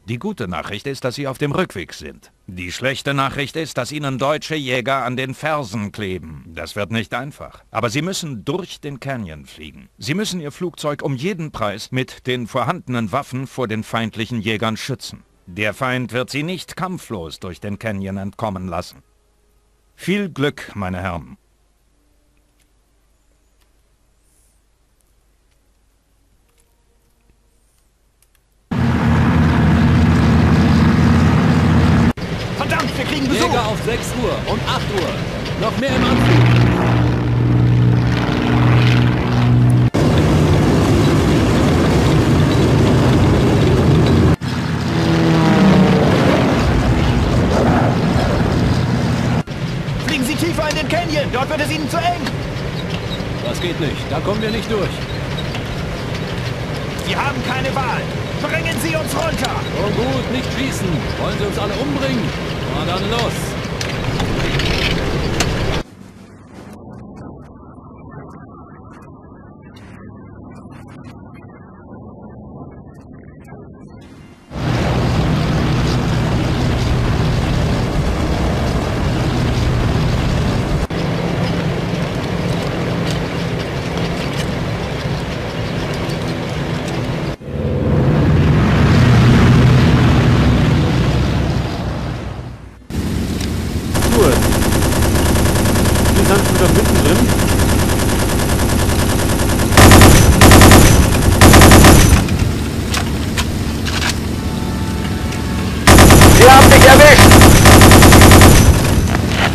Die gute Nachricht ist, dass Sie auf dem Rückweg sind. Die schlechte Nachricht ist, dass Ihnen deutsche Jäger an den Fersen kleben. Das wird nicht einfach. Aber Sie müssen durch den Canyon fliegen. Sie müssen Ihr Flugzeug um jeden Preis mit den vorhandenen Waffen vor den feindlichen Jägern schützen. Der Feind wird Sie nicht kampflos durch den Canyon entkommen lassen. Viel Glück, meine Herren. Verdammt, wir kriegen Besuch! Jäger auf 6 Uhr und 8 Uhr. Noch mehr im Anflug. Fliegen Sie tiefer in den Canyon, dort wird es Ihnen zu eng. Das geht nicht, da kommen wir nicht durch. Sie haben keine Wahl. Bringen Sie uns runter! Oh gut, nicht schießen. Wollen Sie uns alle umbringen? Na dann los!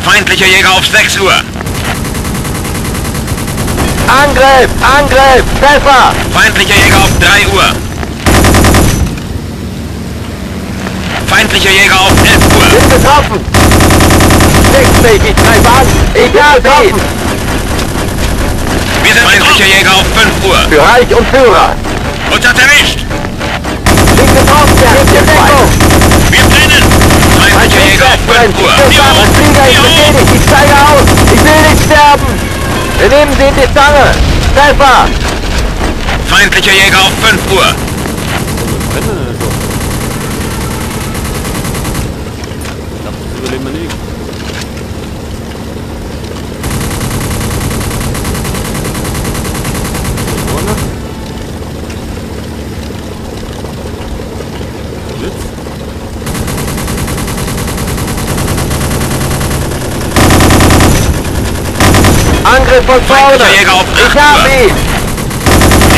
Feindlicher Jäger auf 6 Uhr. Angriff! Angriff! Treffer! Feindlicher Jäger auf 3 Uhr. Feindlicher Jäger auf 11 Uhr. Bin getroffen! 60, ich greife an! Ich habe ihn! Wir sind feindlicher Jäger auf 5 Uhr. Für Reich und Führer! Uns hat erwischt! Bin getroffen! Der Wir brennen! Feindlicher Jäger auf 5 Uhr. Mein Flieger ist beschädigt! Ich steige aus! Ich will nicht sterben! Wir nehmen sie in die Stange! Treffer! Feindlicher Jäger auf 5 Uhr. Ich glaube, das überleben wir nicht. Vorne. Blitz. Angriff von vorne! Jäger auf Ich hab ihn!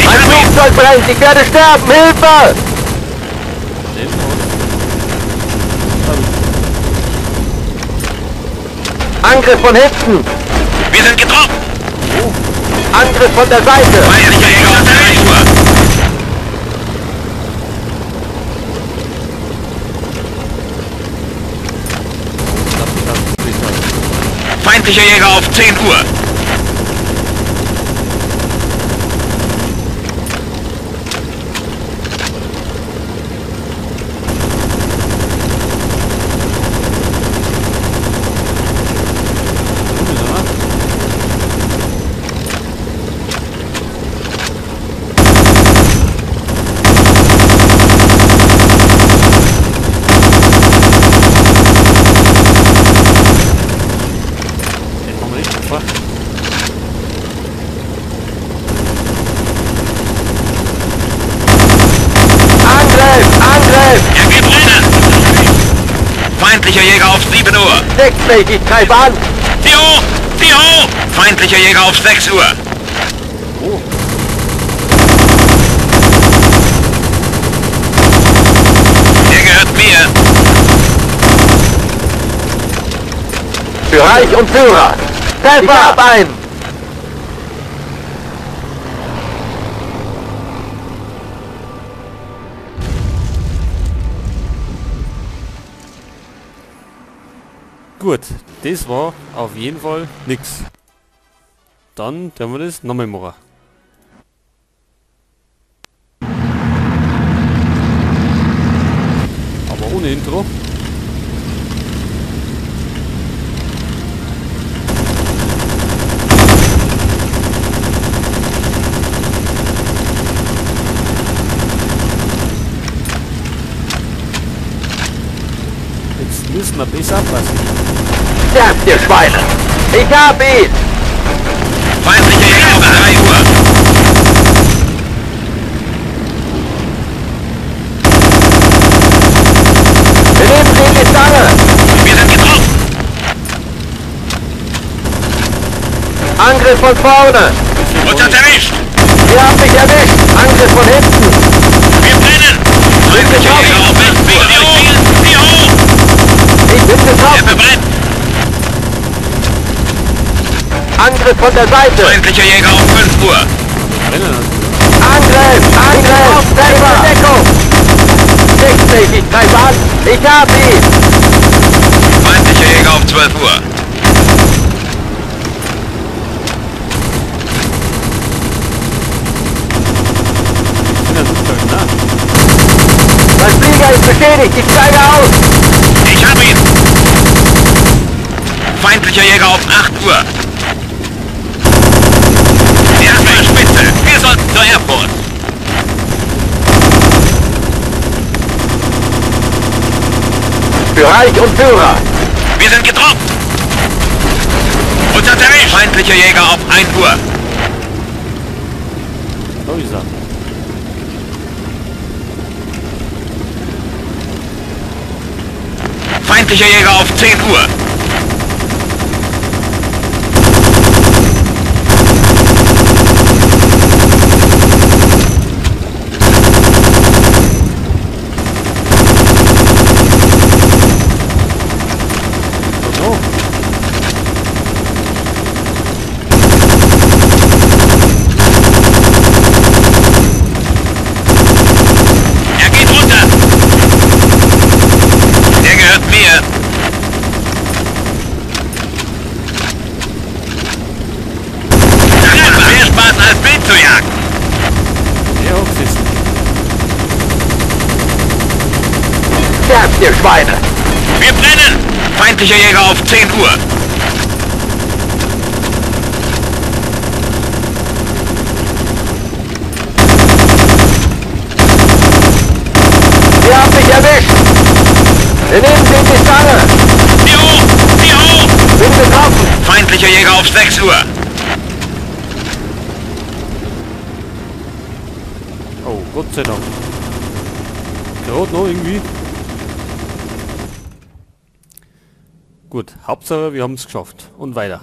Mein Flugzeug brennt! Ich werde sterben! Hilfe! Angriff von hinten! Wir sind getroffen! Angriff von der Seite! Feindlicher Jäger auf 3 Uhr! Feindlicher Jäger auf 10 Uhr! Feindlicher Jäger auf 7 Uhr. 60, ich greife an. Zieh hoch! Zieh hoch! Feindlicher Jäger auf 6 Uhr. Oh. Der gehört mir. Für Reich und Führer. Treffer! Ich hab einen. Gut, das war auf jeden Fall nix. Dann werden wir das nochmal machen. Aber ohne Intro. Müssen wir besser aufpassen. Sterbt, ihr Schweine! Ich hab ihn! Feindliche Jäger auf 3 Uhr! Wir nehmen sie in die Zange! Wir sind getroffen! Angriff von vorne! Uns hat erwischt! Sie haben mich erwischt! Angriff von hinten! Wir brennen! Feindliche Jäger auf 8 Uhr! Sie hoch! Ich bin getroffen! Er verbrennt! Angriff von der Seite! Feindlicher Jäger auf 5 Uhr! Angriff! Angriff! Treffer! Deckung! 60, ich greife an! Ich hab ihn! Feindlicher Jäger auf 12 Uhr! Mein Flieger ist beschädigt! Ich steige aus! Ich hab ihn! Feindlicher Jäger auf 8 Uhr! Erstmal Spitze! Wir sollten zur Air Force! Für Reich und Führer! Wir sind getroffen! Uns hat erwischt! Feindlicher Jäger auf 1 Uhr! Da ist er. Feindlicher Jäger auf 10 Uhr! Oh. Er geht runter! Der gehört mir! Das macht mehr Spaß als Wild zu jagen! Der hochgesessen. Sterbt, ihr Schweine! Wir brennen! Feindlicher Jäger auf 10 Uhr! Sie haben mich erwischt! Wir nehmen sie in die Stange! Sie hoch! Sie hoch! Bin getroffen! Feindlicher Jäger auf 6 Uhr! Oh, Gott sei Dank. Gerade noch irgendwie. Gut, Hauptsache wir haben es geschafft. Und weiter.